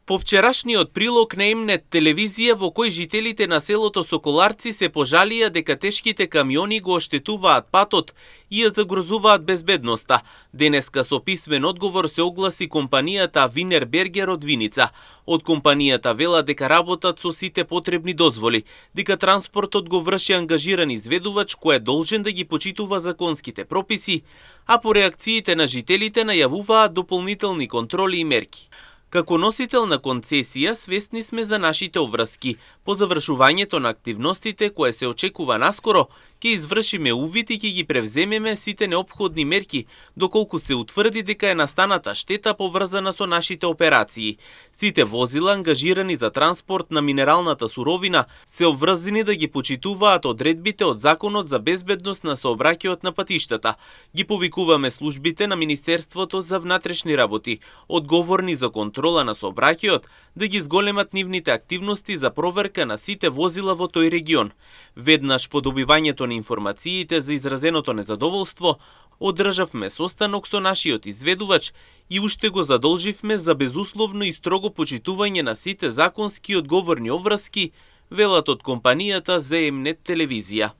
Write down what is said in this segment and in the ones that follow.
По вчерашниот прилог на М-нет телевизија во кој жителите на селото Соколарци се пожалија дека тешките камиони го оштетуваат патот и ја загрозуваат безбедноста, денеска со писмен одговор се огласи компанијата Винербергер од Виница. Од компанијата вела дека работат со сите потребни дозволи, дека транспортот го врши ангажиран изведувач кој е должен да ги почитува законските прописи, а по реакциите на жителите најавуваат дополнителни контроли и мерки. Како носител на концесија, свесни сме за нашите обврски. По завршувањето на активностите, кое се очекува наскоро, ќе извршиме увид и ќе ги превземеме сите неопходни мерки, доколку се утврди дека е настаната штета поврзана со нашите операции. Сите возила ангажирани за транспорт на минералната суровина се обврзани да ги почитуваат одредбите од Законот за безбедност на сообраќајот на патиштата. Ги повикуваме службите на Министерството за внатрешни работи, одговорни за контрола на сообраќајот, да ги зголемат нивните активности за проверка на сите возила во тој регион. Веднаш по добивањето на информациите за изразеното незадоволство, одржавме состанок со нашиот изведувач и уште го задолживме за безусловно и строго почитување на сите законски и одговорни обврски, велат од компанијата за М-нет телевизија.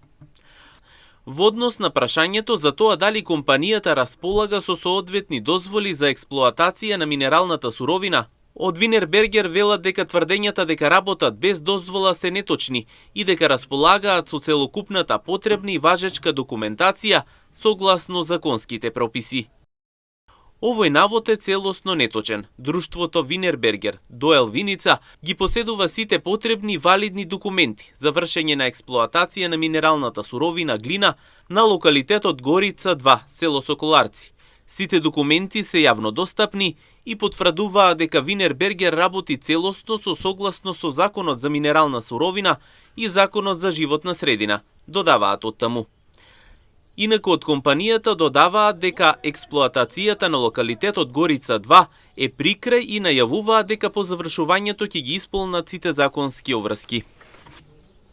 Во однос на прашањето за тоа дали компанијата располага со соодветни дозволи за експлоатација на минералната суровина, од Винербергер велат дека тврдењата дека работат без дозвола се неточни и дека располагаат со целокупната потребна и важечка документација согласно законските прописи. Овој навод е целосно неточен. Друштвото Винербергер, ДОЕЛ Виница, ги поседува сите потребни и валидни документи за вршење на експлоатација на минералната суровина глина на локалитетот Горица 2, село Соколарци. Сите документи се јавно достапни и потврдуваат дека Винербергер работи целосно согласно со Законот за минерална суровина и Законот за животна средина, додаваат од таму. Инаку од компанијата додаваат дека експлоатацијата на локалитетот Горица 2 е прикрај и најавуваат дека по завршувањето ќе ги исполнат сите законски обврски.